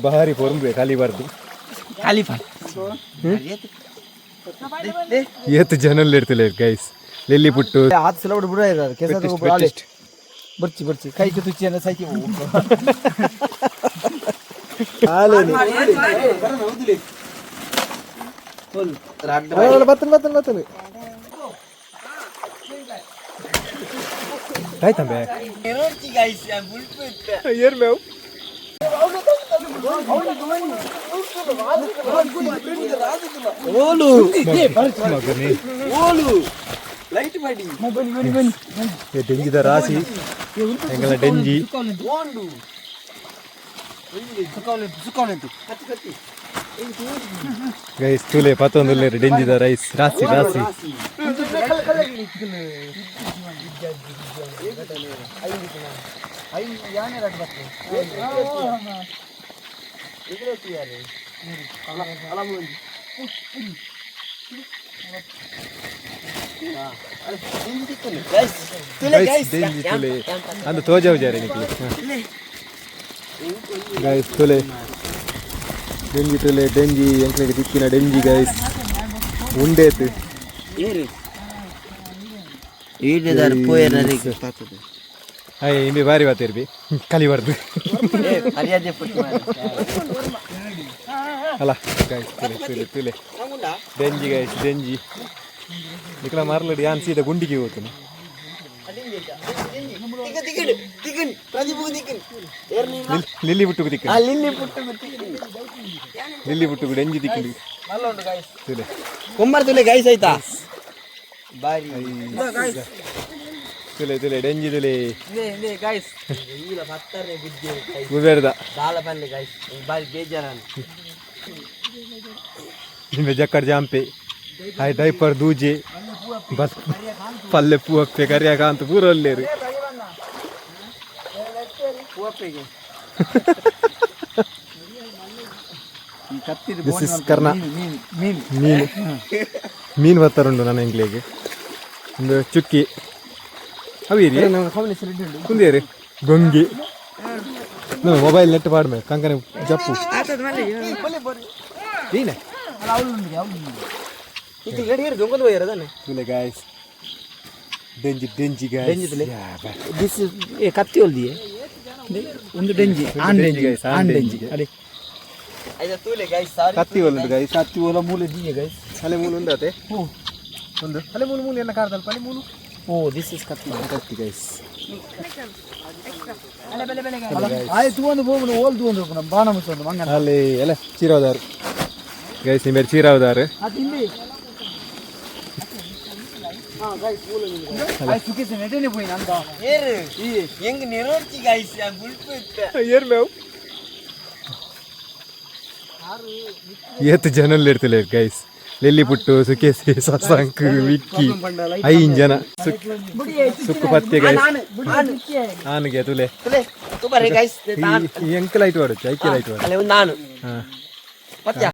ಬಾರಿ ಪೊರ್ಂಬೆ ಖಾಲಿ ಬರ್ದು. ಖಾಲಿ. ಏತ್ ಜನಲ್ ಇರ್ತಿಲ್ಲ ಗೈಸ್, ಲಿಲ್ಲಿ ಪುಟ್ಟು. ಆತ್ ಸಲ ಬಿಡ ಕೆಸ. ಬೆಟ್ಟಿಸ್ಟ್. ಬರ್ಚಿ ಬರ್ಚಿ ಕೈಗೆ ತುಚ್ಚಿ ಅನ್ನ ಸೈಕಿ. ಬರ್ತೇನೆ ಬರ್ತೇನೆ ಬರ್ತೇನೆ. ಆಯ್ತಂಬೆ. ಏರ್ ಮೇವು. ಓಲು. ಮಗನೇ. ಓಲು ಲೈಟ್ ಮಾಡಿ. ಏ ಡೆಂಜಿದ ರಾಶಿ ಎಂಗಲ ಡೆಂಜಿ. ಓಂಡು ಕತ್ತಿ ಕತ್ತಿ. ಗೈಸ್, ತುಲೆ ಪತ್ತೊಂದುಲ್ಲೇರು ಡೆಂಜಿದ ರೈಸ್ ರಾಶಿ ರಾಶಿ. ಗೈಸ್, ಡೆಂಜಿ ತುಲೆ ಅಂದು ತೋಜಾವು ಜಾರೆ ನಿಕ್ಲೆ. ಗೈಸ್, ತುಲೆ ಡೆಂಜಿ ತುಲೆ ಡೆಂಜಿ ಎಂಕ್ಲೆಗ್ ತಿಕ್ಕಿನ ಡೆಂಜಿ ಗೈಸ್ ಉಂಡೇತು. ಈಡಿದಾರ ಪೋಯರ. ಅಯ್ಯ, ಇಂಬೆ ಬಾರಿ ಬಾತಿರ್ಬಿ ಕಲಿ ಬರ್ದು. ಮರ್ಯಾದೆ ಪುಟ್ಟು. ಅಲ್ಲ ಗೈಸ್, ತುಲೆ ತುಲೆ ತುಲೆ ಡೆಂಜಿ ಗೈಸ್, ಡೆಂಜಿ. ನಿಕ್ಲ ಮಾರ್ಲಡಿ ಯಾನ್ ಸೀದಾ ಗುಂಡಿಗೆ ಹೋಗ್ತೀನಿ. ಲಿಲ್ಲಿ ಬಿಟ್ಟು ದಿಕ್ಕ. ಲಿಲ್ಲಿ ಪುಟ್ಟು. ಲಿಲ್ಲಿ ಬಿಟ್ಟು ಡೆಂಜಿ ದಿಕ್ಕಿ ತುಲೆ. ಕುಂಬಾರ ತುಲೆ ಗೈಸ್, ಆಯ್ತಾ ಬಾರಿ. ತುಲೆ ತುಲೆ ಡೆಂಜಿ ತುಲೆ. ಗೈಸ್, ಇಲ್ಲ ಬತ್ತಾರೆ ಬುದ್ಧಿ. ಗುಬೇರ್ದ. ದಾಲ ಪಲ್ಲೆ ಗೈಸ್, ಬಾರಿ ಬೇಜಾರ. ನಿಂಬೆ ಜಕ್ಕಡ್ ಜಾಂಪೆ ಹಾಯ್ ಡೈಪರ್ ದೂಜೆ ಬಸ್ ಪಲ್ಲೆ ಪೂವಪ್ಪೆ ಕರಿಯಾಗ ಅಂತ ಪೂರ ಅಲ್ಲೇರು. ಪೂವಪ್ಪೆಗೆ. This is Karna. ಮೀನು. ಮೀನು ಮೀನು ಬರ್ತಾರುಂಡು ನನ್ನ ಎಂಗ್ಲಿಗೆ ಒಂದು ಚುಕ್ಕಿ ಅವೇರಿ ಕುಂದೇರಿ ಗೊಂಗಿ ಮೊಬೈಲ್ ನೆಟ್ ಪಾಡ್ಮೆ ಕಂಕನೆ ಜಪ್ಪು ಏನೆ. ಇದು ಗಡಿಯರು ದೊಂಗದ ಹೋಯ್ಯಾರ ಅದನ್ನೇ. ತುಲೆ ಗಾಯ್ಸ್, ಡೆಂಜಿ ಡೆಂಜಿ ಗಾಯ್ಸ್. ಡೆಂಜಿ ತುಲೆ. This is a ಕತ್ತಿ ಒಲ್ದಿಯೇ. ಒಂದು ಡೆಂಜಿ ಆನ್ ಡೆಂಜಿ ಡೆಂಜಿ guys, on on ಡೆಂಜಿ ಡೆಂಜಿ. ಅಡೆ. ಐದ ತೂಲೆ ಗೈಸ್, ಸಾರಿ. ಕತ್ತಿ ಒಲ್ಲುಂಡು ಗೈಸ್. ಕತ್ತಿ ಓಲ ಮೂಲೆ ದೀಯೆ ಗೈಸ್. ಅಲೆ ಮೂಲು ಉಂದಾತೆ ಒಂದು ಅಲೆ ಮೂಲು ಮೂಲು ಎನ್ನ ಕಾರ್ದಲ್ಪ ಅಲೆ ಮೂಲು. ಓ, this is Katti. Katti guys. ಆಯ್ತು, ಒಂದು ಹೋಗುನು ಓಲ್ ಒಂದು ಹೋಗುನು ಬಾಣ ಮುಚ್ಚೊಂದು ಮಂಗನ. ಅಲ್ಲಿ ಎಲ್ಲ ಚೀರಾವದಾರು ಗೈಸ್, ನಿಮೇರು ಚೀರಾವದಾರು. ಅದು ಇಲ್ಲಿ ಸುಖಿಸ ನೆಟನೆ ಪೋಯಿನ ಅಂತ. ಏರು ಹೆಂಗ್ ನೆರೋರ್ಚಿ ಗೈಸ್, ಗುಲ್ಪು ಇತ್ತ. ಏರ್ ಮೇವು. ಏತ್ ಜನಲ್ ಇರ್ತಿಲ್ಲ ಗೈಸ್, ಲಿಲ್ಲಿ ಪುಟ್ಟು, ಸುಕೇಸಿ, ಸಸಾಂಕ್, ವಿಕ್ಕಿ, ಐನ್ ಜನ ಸುಕ್ಕು ಪತ್ತೆ ಗೈಸ್. ಆನಿಗೆ ತುಲೆ. ತುಲೆ ತುಬರೆ ಗೈಸ್. ಈ ಎಂಕ್ ಲೈಟ್ ವಾಡೊಚ್ಚು, ಐಕೆ ಲೈಟ್ ವಾಡು. ಅಲೆ ಒಂದು ನಾನು ಹಾ. ಪತ್ಯ.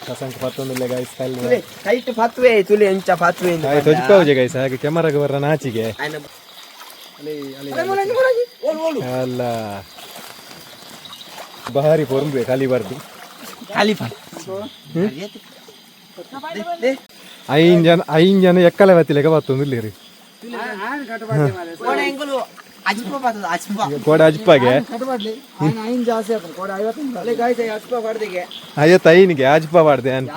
ಸಸಾಂಕ್ ಪತ್ತೊಂದುಲ್ಲೆ ಗೈಸ್ ಕಲ್ಲು. ತುಲೆ ಕೈಟ್ ಫಾತ್ವೆ ತುಲೆ ಎಂಚ ಫಾತ್ವೆ. ಹಾಗೆ ತೊಜ್ಪಾವುಜೆ ಗೈಸ್, ಹಾಗೆ ಕ್ಯಾಮರಾಗ ಬರ್ರ ನಾಚಿಗೆ. ಅಲ್ಲ, ಬಾರಿ ಪೊರ್ಂಬೆ ಖಾಲಿ ಬರ್ದು. ಖಾಲಿ. ಐನ್ ಜನ ಐನ್ ಜನ ಎಕ್ಕಲೆ ಬತ್ತಿಲೆಕ ಬತ್ತೊಂದುಲ್ಲೇರು. ಅಜ್ಪ ಬರ್ತದ ಅಜ್ಪ. ಕೋಡ ಅಜ್ಪಾಗೆ. ಕಟಬಾಡ್ಲಿ ఆయన ಐನ್ ಜಾಸ್ತಿ ಆತನ ಕೋಡ 50 ಅಲೆ ಗಾಯ್ಸ್, ಅಜ್ಪ ಬಡ್ದಿಗೆ. ಐವತ್ತು ಐನಿಗೆ ಅಜ್ಪ ಬಾಡ್ದೆ ಅಂತ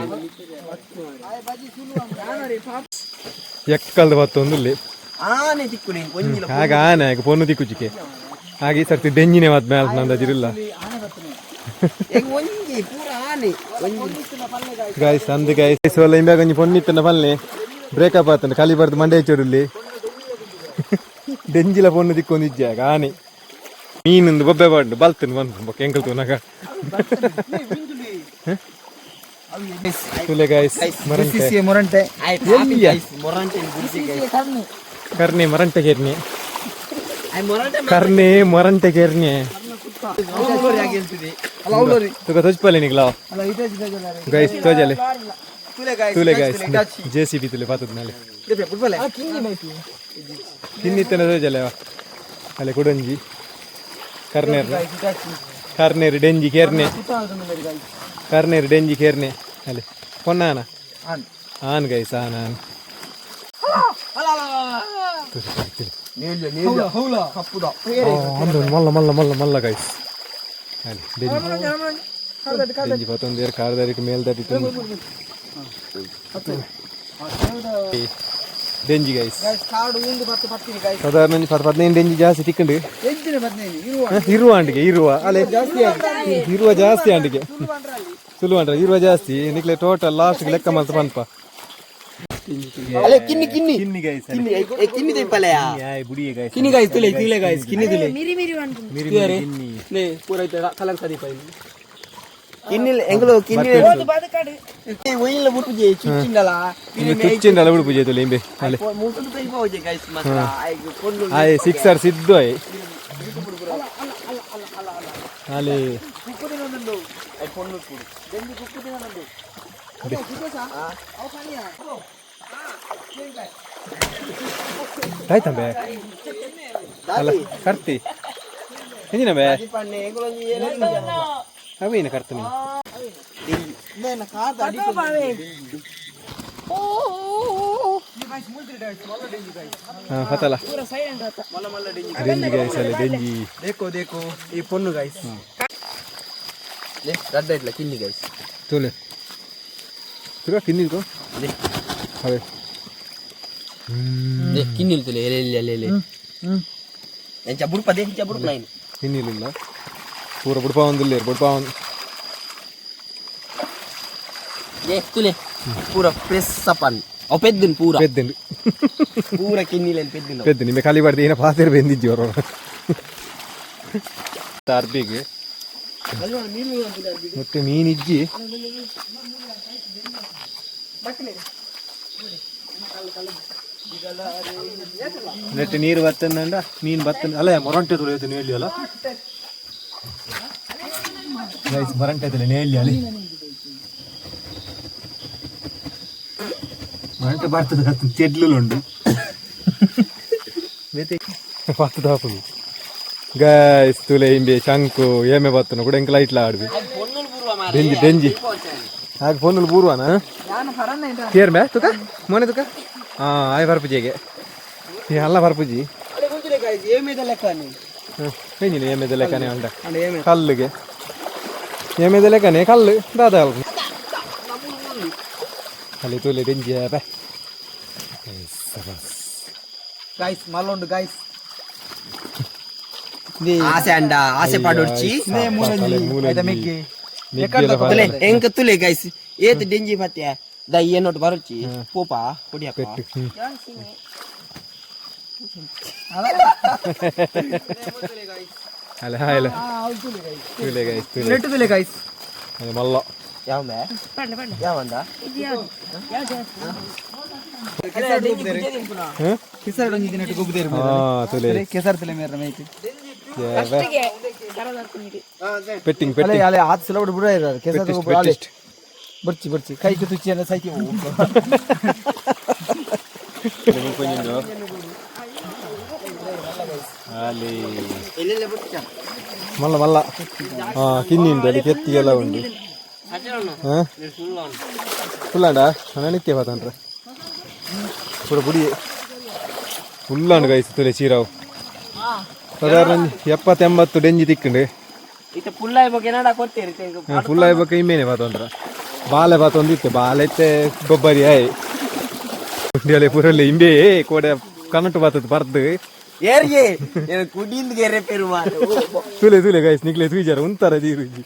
ಎಕ್ಕಲ್ದ ಬತ್ತೊಂದುಲ್ಲೆ. ಆನೆ ತಿಕ್ಕುನಿ ಒಂಜಿಲ. ಹಾಗೆ ಆನೆ ಹಾಗೆ ಪೊನ್ನು ದಿಕ್ಕುಚಿಕೆ ಹಾಗೆ ಈ ಸರ್ತಿ ಡೆಂಜಿನೆ ಮತ್ ಮೇಲ್ ನಂದಜಿರಿಲ್ಲ. ಎಂಗ್ ಒಂಜಿ ಪೂರ ಆನೆ ಒಂಜಿ. ಗಾಯ್ಸ್, ಅಂದ್ ಗಾಯ್ಸ್ ಒಲ್ಲ ಇಂಬ್ಯಾಗ ಒಂಜಿ ಪೊನ್ನಿತ್ತನ ಪಲ್ಲೆ ಬ್ರೇಕಪ್ ಆತಂಡ ಖಾಲಿ ಬರ್ದು ಮಂಡೆ ಚೊಡುಲ್ಲಿ ಡೆಂಜಿಲ ಪೊನ್ನು ದಿಕ್ಕೊಂದು ಇಜ್ಜಾಗ ಆನೆ ಮೀನೊಂದು ಬೊಬ್ಬೆ ಬಾಂಡು ಬಲ್ತನ್ ಬಂದು ಬೊಕ್ಕ ಎಂಕಲ್ ತೂನಗ ತುಲೆ ಗಾಯ್ಸ್, ಮರಂಟೆ. ಮೊರಂಟೆ. ಗೈಸ್, ಮೊರಂಟೆ ಗುಡ್ಸಿ ಗೈಸ್. ಕರ್ಣೆ ಮರಂಟೆ ಕೆರ್ನೆ. I ಮೊರಂಟೆ. ಕರ್ಣೆ ಮೊರಂಟೆ ಕೆರ್ನೆ. ಅವಲೋರಿ. ತುಕ ತೊಜ್ಪಲೆ ನಿಗ್ಲ. ಅಲ್ಲ, ಇದೇ ಇದೇ. ಗೈಸ್, ತೋಜಲೆ. ತುಲೆ ಗೈಸ್. ತುಲೆ ಗೈಸ್, ಜೆ ಸಿ ಬಿ ತುಲೆ ಪಾತದ ಮೇಲೆ. ಪುಟ್ಬಲೆ. ತಿನ್ನಿತ್ತನ ತೋಜಲೆ ಅಲೆ ಕುಡಂಜಿ ಕರ್ನೇರ್ನ. ಕರ್ನೇರು ಡೆಂಜಿ ಕೇರ್ನೆ. ಕರ್ನೇರು ಡೆಂಜಿ ಕೇರ್ನೆ ಅಲ್ಲಿ ಪೊನ್ನಾನ. ಆನ್. ಆನ್ ಗೈಸ್, ಆನ್ ಆನ್. ಹೌಲ ಹೌಲ ಕಪ್ಪುದ. ಅಂದು ಮಲ್ಲ ಮಲ್ಲ ಮಲ್ಲ ಮಲ್ಲ ಗೈಸ್. ಅಲ್ಲಿ ಡೆಂಜಿ ಡೆಂಜಿ ಪತ್ತೊಂದೇರು ಕಾರ್ದಾರಿಗೆ ಮೇಲ್ ತಟ್ಟಿ ಡೆಂಜಿ ಗೈಸ್. ಗೈಸ್, ಕಾರ್ಡ್ ಉಂದು ಪತ್ತು ಪತ್ತಿನಿ ಗೈಸ್. ಸಾಧಾರಣ ಒಂಜಿ 10 15 ಡೆಂಜಿ ಜಾಸ್ತಿ ತಿಕ್ಕಂಡು. ಎಂಚಿನ 15 ಇರುವ? ಇರುವ ಅಂಡಿಗೆ ಇರುವ ಅಲೆ ಇರುವ ಜಾಸ್ತಿ ಅಂಡಿಗೆ ಸುಲು ಅಂಡ್ರ ಇರುವ ಜಾಸ್ತಿ. ನಿಕ್ಲೆ ಟೋಟಲ್ ಲಾಸ್ಟ್ ಲೆಕ್ಕ ಮಲ್ತ ಪನ್ಪ. ಅಲೆ ಕಿನ್ನಿ ಕಿನ್ನಿ. ಕಿನ್ನಿ ಗೈಸ್. ಕಿನ್ನಿ ಏ ಕಿನ್ನಿ ದೀಪಲೆಯಾ. ಬುಡಿಯೆ ಗೈಸ್. ಕಿನ್ನಿ ಗೈಸ್, ತುಲೆ ತುಲೆ ಗೈಸ್, ಕಿನ್ನಿ ತುಲೆ. ಮಿರಿ ಮಿರಿ ಅನ್ಪುಂಡು. ಮಿರಿ ಮಿರಿ ಕಿನ್ನಿ. ನೇ ಪೂರ ಐತೆ ಕಲಂಕ ದೀಪ ಕಿನ್ನಿ ಎಂಗ್ಲೋ ಕಿನ್ನಿ. ಒಯ್ಯಿಲ್ಲ ಬುಟ್ಟುಜೆ ಚುಚ್ಚಿಂಡಲ. ಇಂಬೆ ತುಚ್ಚಿಂಡಲ ಉಡುಪು ತುಲೆ ಇಂಬೆ ಅಲೆ. ಮುಸುಡು ದೀಪ ಹೋಜೆ ಗೈಸ್ ಮಾತ್ರ ಐಗ್ ಪೊಣ್ಣು. ಆಯ್ ಸಿಕ್ಸರ್ ಸಿದ್ದು ಆಯ್ ಅಲ್ಲಿ. ಕುಕ್ಕು ದಿನದುಂಡು I ಪೊಣ್ಣು ಕುಡು ದೆಂಜಿ ಕುಕ್ಕು ದಿನದುಂಡು. ಆಯ್ತಂಬೆ ಅಲ್ಲ ಕರ್ತಿ ಎಂಜಿನ ಬೇ. ಪಣ್ಣೆ ಎಂಗ್ಲೊಂಜಿ ಏನ. ಅವೇನ ಕರ್ತನಿ. ನೇನ ಕಾದ ಅಡಿ. ಹಾ ಫತಲ ಡೆಂಜಿ ಗೈಸ್, ಅಲ್ಲ ಡೆಂಜಿ. ದೇಖೋ ದೇಖೋ ಈ ಪೊಣ್ಣು ಗೈಸ್ ಲೇ ರಡ್ಡ ಇಟ್ಲ ಕಿನ್ನಿ ಗೈಸ್. ತುಲೆ ತುಗ ಕಿನ್ನಿ ಕೋ. ಲೇ. ಅವೇ. ಲೇ ಕಿನ್ನಿ ತುಲೆ ಎಲೆ ಎಲೆ ಎಲೆ ಎಲೆ ಎಂಚ ಬುಡ್ಪ they ಎಂಚ ಬುಡ್ಪ ಲೈನ್. ಕಿನ್ನಿಲಿಲ್ಲ ಪೂರ ಬುಡ್ಪ ಒಂದಿಲ್ಲ ಬುಡ್ಪ ಒಂದು. ಲೇ ತುಲೆ ಪೂರ ಪ್ರೆಸ್ ಸಪನ್ ಅವು ಪೆದ್ದುನ್ ಪೂರ. ಪೆದ್ದುಂಡು. ಪೂರ ಕಿನ್ನಿಲೆನ್ ಪೆದ್ದುನ್. ಪೆದ್ದು ನಿಮಗೆ ಖಾಲಿ ಬಾರ್ದು ಏನ ಪಾತಿರ್ ಬೆಂದಿಜ್ಜಿ ಅವರು ಅರ್ಬಿಗೆ ಮತ್ತೆ ಮೀನಿಜ್ಜಿ. ನೆಟ್ಟು ನೀರು ಬತ್ತಂದ ಮೀನು ಬತ್ತಂದ ಅಲ್ಲ ಮೊರಂಟೆ ತುಳಿಯುತ್ತೆ ನೇಲಿ ಅಲ್ಲ ಗೈಸ್, ಮೊರಂಟೆ ತುಳಿ ನೇಲಿ ಅಲ್ಲಿ ಮೊರಂಟೆ ಬರ್ತದೆ ಚೆಡ್ಲು ಉಂಡು ಪತ್ತು ದಾಪುದು ಗೈಸ್. ತುಲೆ ಇಂಬೆ ಶಂಕು ಏಮೆ ಬತ್ತನ ಕೂಡ ಎಂಕಲ ಇಟ್ಲ ಆಡ್ಬಿ. ಡೆಂಜಿ ಡೆಂಜಿ ಹಾಗೆ ಫೋನಲ್ಲಿ ಬೂರ್ವಾನ ಕೇರ್ ಮೇ ತುಕ ಮೋನೆ ತುಕ. ಹಾಂ ಆಯ್ ಬರ್ಪುಜಿಗೆ ಅಲ್ಲ ಬರ್ಪುಜಿ. ಏನಿಲ್ಲ ಏಮೆದ ಲೆಕ್ಕನೆ ಉಂಡ ಕಲ್ಲುಗೆ ಏಮೆದ ಲೆಕ್ಕನೆ ಕಲ್ಲು ದಾದ ಅಲ್ಲಿ ತುಲೆ ಡೆಂಜಿ ಬೇ. ಗೈಸ್, ಮಲ್ಲೊಂಡು ಗೈಸ್. ಆಸೆ ಅಂಡ ಆಸೆ ಪಾಡೊಡ್ಚಿ. ಮಿಕ್ಕಿ. ತುಲೆ ಎಂಕ ತುಲೆ ಗೈಸ್ ಏತ್ ಡೆಂಜಿ ಪತ್ಯ the ಏನೋಟ್ ಬರೊಚ್ಚಿ ಪೋಪ ಕೊಡಿಯಪ್ಪ. ಅಲ್ಲ ಹಾಯ್ ಅಲ್ಲ ತುಲೆ ಗೈಸ್ ತುಲೆ. ನೆಟ್ಟು ತುಲೆ ಗೈಸ್. ಅಲ್ಲ ಮಲ್ಲ. ಯಾವ ಮೇ? ಪಡ್ಲೆ ಪಡ್ಲೆ. ಯಾವಂದ? ಇದು ಯಾವ್ದು ಯಾವ್ದು ಯಾವ್ದು? ಹ್ಮ್ ಕೆಸರು ಒಂಜಿ ದಿನ ಗೊಬ್ಬದೇರು. ಹಾ ತುಲೆ. ಕೆಸರು ತುಲೆ ಮೇರ ಮೇಕಿ. ಫಸ್ಟಿಗೆ ಕರದಾರ್ಪುನಿಗೆ. ಪೆಟ್ಟಿಂಗ್ ಅಲೆ ಪೆಟ್ಟಿಂಗ್. ಅಲೆ ಆತ್ ಸಲ ಬಿಡು ಇದ್ದಾರೆ ಕೆಸರು ಪೆಟ್ಟಿಸ್ಟ್ ಗೊಬ್ಬರ ಅಲೆ. ಪೆಟ್ಟಿಸ್ಟ್. ಬರ್ಚಿ ಬರ್ಚಿ ಕೈಗೆ ತುಚ್ಚಿ ಅನ್ನ ಸೈತಿ. ಅಲ್ಲಿ ಎಲ್ಲೆಲ್ಲ ಬುಡ್ಚ. ಮಲ್ಲ ಮಲ್ಲ ಹಾ ಕಿನ್ನಿ ಉಂಟು ಅಲ್ಲಿ ಕೆತ್ತಿ ಎಲ್ಲ ಉಂಟು. ಹಾ ಫುಲ್ಲಾಂಡ ನಿತ್ಯ ಪಾತಂತ್ರ ಪೂರ ಬುಡಿ ಫುಲ್ಲಾಂಡು ಗೈಸ್. ತುಲೆ ಚೀರಾವು ಸಾಧಾರಣ 70 80 ಡೆಂಜಿ ತಿಕ್ಕಂಡು. ಇತ್ತ ಪುಲ್ಲಾಯ್ ಬಗ್ಗೆ ಏನಾಡ ಕೊಡ್ತೀರಿ? ಫುಲ್ ಆಯ್ಬೇಕು ಇಮ್ಮೇನೆ ಪಾತಂತ್ರ ಬಾಲೆ ಪಾತೊಂದಿತ್ತು ಬಾಲೆ ಇತ್ತೆ ಗೊಬ್ಬರಿ ಆಯ್ ಉಂಡಿಯಲೆ ಪೂರಲ್ಲಿ ಇಂಬೆ ಕೋಡೆ ಕನ್ನಟ್ಟು ಬಾತದ ಬರ್ದು. ಏರ್ಗೆ ಕುಡಿಯಿಂದ ಗೆರೆ ಪೆರು ಮಾರೆ. ತುಲೆ ತುಲೆ ಗೈಸ್, ನಿಕ್ಲೆ ತೂಜಾರ ಉಂತಾರ ದೀರುಜಿ.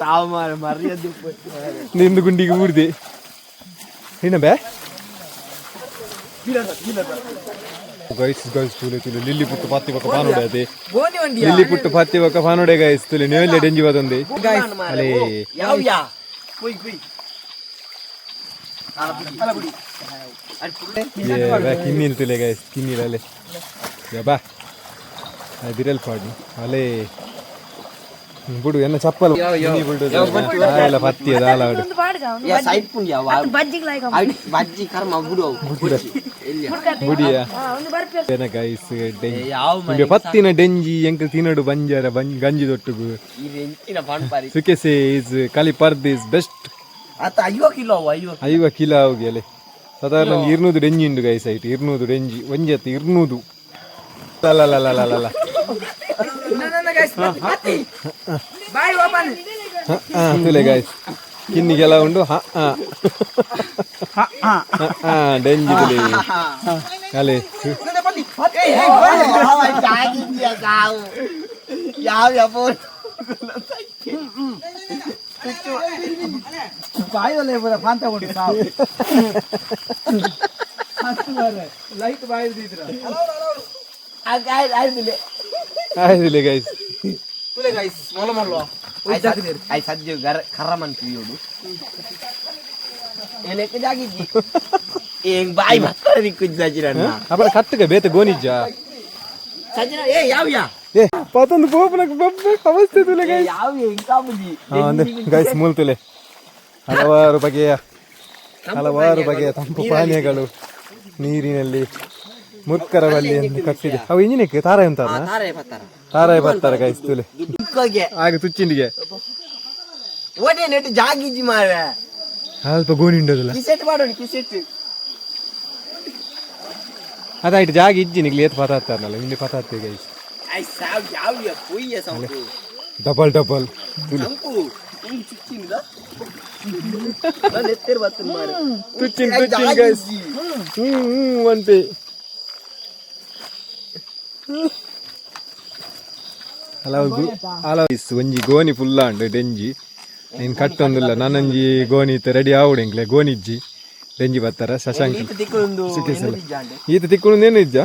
ತಾವು ಮಾರೆ ಮರ್ಯಾದೆ. ನಿಂದು ಗುಂಡಿಗೆ ಊರ್ದೆ ಏನ ಬೇ ಗೈಸ್. ಗೈಸ್ ತುಲೆ ತುಲೆ ಲಿಲ್ಲಿ ಪುಟ್ಟು ಪಾತಿ ಬಕ್ಕ ಪಾನುಡೆ ಅದೇ. ಗೋನಿ ವಂಡಿ. ಲಿಲ್ಲಿ ಪುಟ್ಟು ಪಾತಿ ಬಕ್ಕ ಪಾನುಡೆ ಗೈಸ್. ತುಲೆ ನೇಲೆ ಡೆಂಜಿ ಬದಂದೆ ಅಲೇ. ಯಾವ ಯಾ ಕುಯ್ ಕುಯ್. ಏ ಬಾ ಕಿನ್ನಿಲ್ ತುಲೆ ಗೈಸ್ ಕಿನ್ನಿಲ್ ಅಲೆ ಯಾ ಬಾ ಬಿರಲ್ ಪಾಡು ಅಲೆ. ಬುಡು ಎನ್ನ ಚಪ್ಪಲ್ ಬುಲ್ಡೋಸರ್ ಪತ್ತಿ ದಾಲ ಸೈಡ್ ಪುಂಡಿ ಬಜ್ಜಿ ಕರ್ಮ ಬುಡು ಬುಡಿಯ ಗೈಸ್ ಡೆಂಜಿ ಪತ್ತಿನ ಡೆಂಜಿ ಎಂಕ್ ತಿನ್ನಡು ಬಂಜಾರ ಗಂಜಿ ದೊಟ್ಟುಗು ಸುಕೆಸೆ is ಕಲಿ ಪರ್ದ್ is best. ಅತ್ತ 50 ಕಿಲೋ 50. 50 ಕಿಲೋ ಆಗಿ ಅಲೆ ಸಾಧಾರಣ 200 ಡೆಂಜಿ ಉಂಡು ಗೈಸ್ ಐಟ್ 200 ಡೆಂಜಿ ಒಂಜಿ ಅತ್ತು 200 ಅಲ್ಲ. ಬಾಯ್ ಓಪನ್. ತುಲೆ ಗೈಸ್ ಕಿನ್ನಿಗೆಲ್ಲ ಉಂಡು. ಹಾ ಹಾ ಹಾ ಡೆಂಜಿ ತುಲೆ ಅಲೆ. ಯಾವ ಬಾಯಲ್ಲೇ ಪಾನ್ ತಗೊಂಡು ಸಾವು ಲೈಟ್ ಬಾಯಿ ಇದ್ರ. ಆಯ್ತು ಗೈಸ್. ತುಲೆ ಗೈಸ್ ಮೊಲ ಮೊಲ I ಸಜ್ಜು ಕರ್ರಮನ್ ಪಿಯೋಡು ಏನಕ್ಕೆ ಜಾಗಿಜ್ಜಿ ಏಂಗ್ ಬಾಯಿ ಬತ್ತಾರೆ ದಿಕ್ಕು ಸಜಿನ. ಅಪರ ಕತ್ತುಗ ಬೇತೆ ಗೋನಿಜ್ಜ. ಸಜಿನ ಏ ಯಾವ ಯಾ. ಏ ಪತೊಂದು ಪೋಪುನಕ್ ಬಬ್ಬೆ ಅವಸ್ಥೆ ತುಲೆ ಗೈಸ್. ಯಾವ ಇಂಕಾ ಬುಜಿ. ಹಾ ಅಂದ್ರೆ ಗೈಸ್ ಮೂಲ್ ತುಲೆ ಹಲವಾರು ಬಗೆಯ ಹಲವಾರು ಬಗೆಯ ತಂಪು ಪಾನೀಯಗಳು ನೀರಿನಲ್ಲಿ ಮುರ್ಕರ ಬಲ್ಲಿಯನ್ನು ಕಟ್ಟಿದೆ. ಅವು ಇಂಜಿನಕ್ಕೆ ತಾರ ಎಂತಾರ. ತಾರೆ ಬತ್ತಾರ. ತಾರಾಯ ಬರ್ತಾರೆ ಗೈಸ್ ತುಲೆ. ದುಃಖಗೆ. ಆಗ ತುಚ್ಚಿಂಡಿಗೆ. ಓಟೆ ನೆಟ್ ಜಾಗಿಜ್ಜಿ ಮಾರೆ. ಅಲ್ಪ ಗೋಣಿ ಉಂಡದಲ್ಲ. ಕಿಸೆಟ್ ಮಾಡೋಣ ಕಿಸೆಟ್. ಅದಾಯ್ತು ಜಾಗ ಇಜ್ಜಿ ನಿಗ್ಲಿ ಏತ್ ಪತಾತ್ತಾರನಲ್ಲ ಇಲ್ಲಿ ಪತಾತ್ತೆ ಗೈಸ್. I ಸಾವ್ ಯಾವ ಯಾ ಪೊಯ್ಯ ಸಂಪು. ಡಬಲ್ ಡಬಲ್ ತುಲೆ. ಸಂಪು ಇಂಗ್ ಚುಚ್ಚಿಂದ ನಾನು ಎತ್ತೆರ್ ಬತ್ತನ್ ಮಾರೆ. ತುಚ್ಚಿನ್ ತುಚ್ಚಿನ್ ಗೈಸ್ ಹ್ಮ್ ಹ್ಮ್ ಅಂತೆ. ಹಲವು ಹಲವು ಒಂಜಿ ಗೋಣಿ ಫುಲ್ ಅಂಡು ಡೆಂಜಿ ನೀನು ಕಟ್ಟೊಂದಿಲ್ಲ ನಾನೊಂಜಿ ಗೋಣಿ ಇತ್ತು ರೆಡಿ ಆವಡು ಎಂಕ್ಲೆ ಗೋಣಿಜ್ಜಿ ಡೆಂಜಿ ಬರ್ತಾರ ಶಶಾಂಕ್. ಈತ ತಿಕ್ಕೊಂದು. ಸುಖೇಸಲ್ಲ ಈತ ತಿಕ್ಕೊಂಡು ಏನು ಇಜ್ಜ.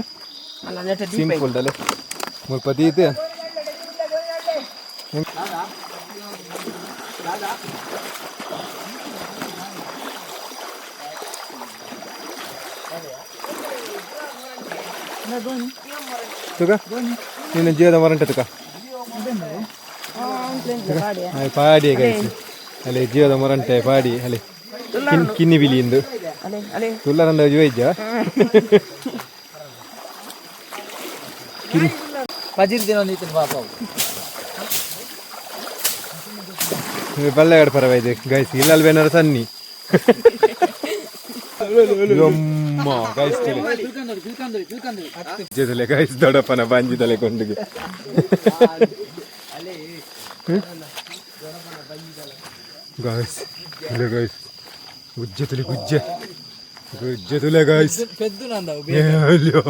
ಅಲ್ಲ ನೆಟ. ಸಿಂಪಲ್ ಡಲೆ ಮುಲ್ಪ ದೀತೆ. ತುಗ ನಿನ್ನ ಜೀವದ ಮರಂಟ ತುಕ ಪಾಡಿ ಗೈಸ್ ಅಲ್ಲಿ ಜೀವದ ಮೊರಂಟೆ ಪಾಡಿ ಅಲ್ಲಿ ಕಿನ್ನಿ ಬಿಲಿ ಇಂದು ತುಲ್ಲರಂದ ಜೀವ ಇಜ್ಜ. ಪಜಿರ್ ದಿನ ಒಂದು ಇತ್ತು ಪಾಪ. ಬಲ್ಲೆಗಡೆ ಪರವಾಯ್ತು ಗೈಸ್ ಇಲ್ಲಲ್ಲಿ ಬೇನಾರ ಸನ್ನಿ ಯಮ್ಮ ಗೈಸ್ ಜೊತೆಲೆ ಗೈಸ್ ದೊಡ್ಡಪ್ಪನ ಬಂಜಿದಲೆ ಕೊಂಡಿಗೆ ಗೈಸ್ ಇಲ್ಲ ಗೈಸ್ ಗುಜ್ಜೆ ತುಲೆ ಗುಜ್ಜೆ ಗುಜ್ಜೆ ತುಲೆ ಗೈಸ್. ಪೆದ್ದು ನಂದವು. ಅಯ್ಯೋ.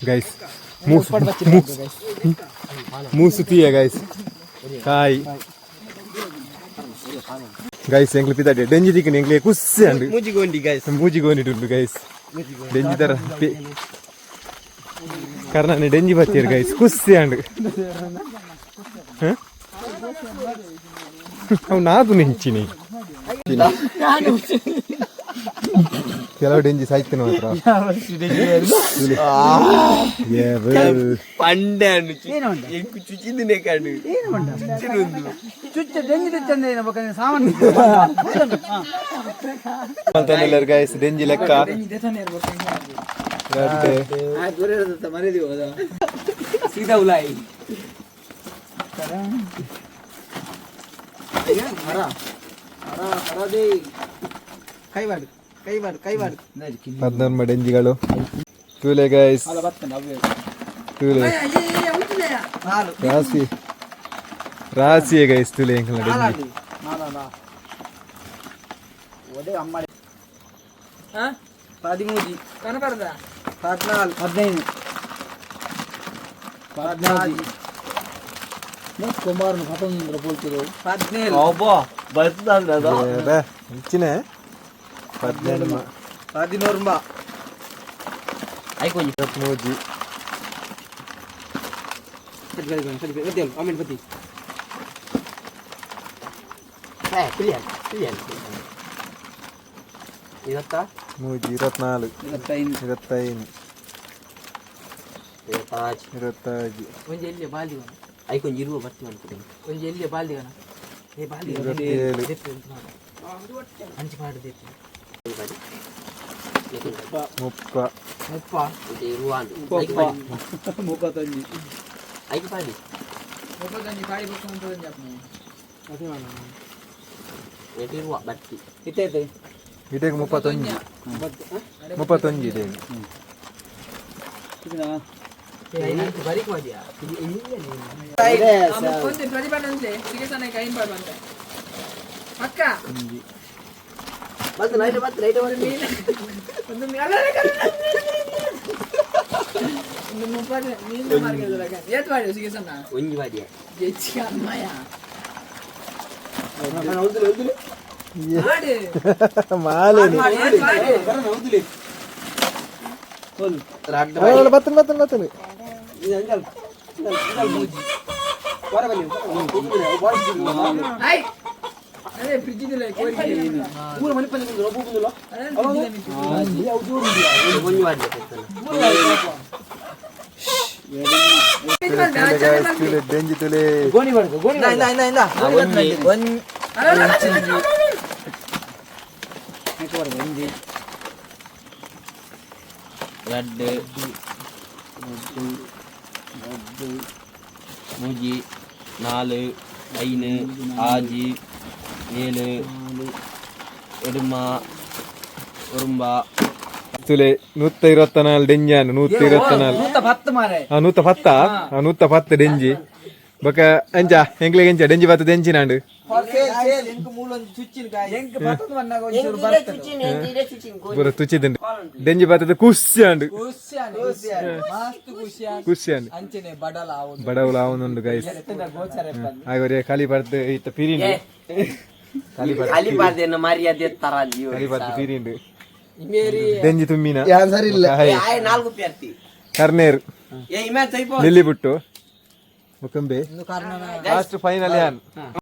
ಗೈಸ್ ಮೂಸು ಮೂಸು ಮೂಸು ತೀಯ ಗೈಸ್ ಕಾಯಿ ಗೈಸ್ ಎಂಗ್ಲು ಪಿದಾಡೆ ಡೆಂಜಿ ದಿಕ್ಕನ ಎಂಗ್ಲೆ ಕುಸ್ಸಿ ಅಂಡು. ಮುಜಿಗೊಂಡಿ ಗೈಸ್. ಮೂಜಿ ಗೋನಿಡುಂಡು ಗೈಸ್ ಡೆಂಜಿ ತರ ಪೆ ಕರ್ನಾನೆ ಡೆಂಜಿ ಬತ್ತೀರ್ ಗೈಸ್ ಕುಸ್ಸಿ ಅಂಡು. ಅವು ನಾದು ನೆಂಚಿನಿ ಕೆಲವು ಡೆಂಜಿ ಸಾಯ್ತೇನೆ ಮಾತ್ರ. ಪಂಡೆ ಎಂಕು ಚುಚಿಂದಿನೇ ಕಾಡು. ಚುಚ್ಚ ಡೆಂಜಿ ಚಂದ ಏನು ಸಾಮಾನ್ಯ. ಗೈಸ್ ಡೆಂಜಿ ಲೆಕ್ಕ ರಡ್ಡೆ. ಸೀದಾ ಉಲಾಯಿ. ಕೈವಾಡು ಕೈವಾಡು ಕೈವಾಡು. 16 ಡೆಂಜಿಗಳು ತೂಲೆ ಗೈಸ್ ತೂಲೆ ರಾಸಿ ರಾಸಿಯೇ ಗೈಸ್ ತೂಲೆ ಎಂಕಲ್ನ ಡೆಂಜಿ. 13 ಕನಪರ್ದ. 14 15 14 ಕುಮಾರನ ಪತೊಂದು ಪೋಲ್ತದು. 17 ಅಬ್ಬಾ ಬರ್ತದ. ಇಂಚಿನ 18. 19 ಐಕೊಂಜಿ. ಮೂಜಿ. ಆಮೇಲೆ ಬತ್ತಿ ಕ್ಲಿಯರ್ ಕ್ಲಿಯರ್ ಇದತ್ತ. ಮೂಜಿ 24 25. 25. 26. 26. ಒಂಜಿ ಎಲ್ಲಿಯ ಬಾಲ್ದಿಗನ? ಐಕ್ ಒಂಜಿ 20 ಬರ್ತಿ ಮನ್ಪುದೇನು. ಒಂಜಿ ಎಲ್ಲಿಯ ಬಾಲ್ದಿಗನ? ಏ ಬಾಲ್ದಿಗನ. 27. ದೆಪ್ಪು ಉಂಟು ಮಾರ್ರೆ. ಅಂಚಿ ಪಾಡು ದೆಪ್ಪು. 30. 30. ಒಂಜಿ 20 ಅಂದ್. ಐಕ್ ಪಾಡಿ. 31. ಐಕ್ ಪಾಡಿ. 31 ಪಾಡಿ ಬೊಕ್ಕ 31 ಆಪುಂಡು. ಏಟ್ 20 ಬರ್ತಿ. ಇತ್ತೈತೆ. ಇಡೀಗ 31, 31 ಇಡೀಗ. ಇದನ್ನ ಏ, ಐನಂತು ಬರಿಕ್ ಮಾಡಿಯಾ? ಇದು ಎಲ್ಲಿಯ ನೀನು? ಬತ್ತು ಲೈಟ್ ಬತ್ತು ಲೈಟ್ ಬತ್ತು. ಒಂಜಿ ಬಾಡಿಯ. ಮಾಲೆ. ರಡ್ಡ್. ಬತ್ತನ್ ಬತ್ತನ್ ಬತ್ತನ್. ಒಂಜಿ ಬಾಡಿಯ ಪೆತ್ತನ. ಡೆಂಜಿ ತುಲೆ. ಗೋಣಿ ಬಡ್ದು ಗೋಣಿ. ಇಂದ ಇಂದ ಇಂದ. ಒಂಜಿ. ಒಂಜಿ. ಒಂಜಿ. ರಡ್ಡ್ ಮೂಜಿ 4 5 6 7 8 9. ತುಲೆ 124 ಡೆಂಜಾನ್, 124. 110 ಮಾರೆ. ಆ 110, ಆ 110 ಡೆಂಜಿ ಬೊಕ ಎಂಚ ಎಂಕ್ಲೆಗ್ ಎಂಚ ಡೆಂಜಿ ಬತ್ತ ಡೆಂಜಿ ನಾಂಡು. ಎಂಕ್ ಪತ್ತೊಂದು ಬಂದಾಗ ಒಂಚೂರು ಬರ್ತದೆ. ಪೂರ ತುಚಿದುಂಡು ಡೆಂಜಿ ಬತ್ತದ ಖುಷಿ ಆಂಡು. ಮಸ್ತ್ ಖುಷಿ ಆಂಡ್. ಖುಷಿ ಆಂಡು. ಅಂಚನೆ ಬಡಲ ಆವೊಂದು. ಬಡವುಲ ಆವೊಂದುಂಡು ಗೈಸ್. ಗೋಚರ ಇಪ್ಪಂದ್. ಆಗೋರೆ ಖಾಲಿ ಬರ್ದು ಇತ್ತ ಪಿರಿಂಡು ಖಾಲಿ ಬರ್ದು. ಅಲ್ಲಿ ಬಾರ್ದೇನ ಮರ್ಯಾದೆ ತರಲ್ಲಿ. ಖಾಲಿ ಬರ್ದು ಪಿರಿಂಡು. ಮೇರಿ. ಡೆಂಜಿ ತುಂಬಿನ. ಸರಿ ಇಲ್ಲ. ಆಯ್ ನಾಲ್ಕು ಪ್ಯಾರ್ತಿ. ಕರ್ನೇರ್. ಏ ಇಮ್ಯಾನ್ ತೈಪೋ. ಲಿಲ್ಲಿ ಬಿಟ್ಟು ಮುಕಂಬೆ ಲಾಸ್ಟ್ ಫೈನಲ್ ಯಾನ್.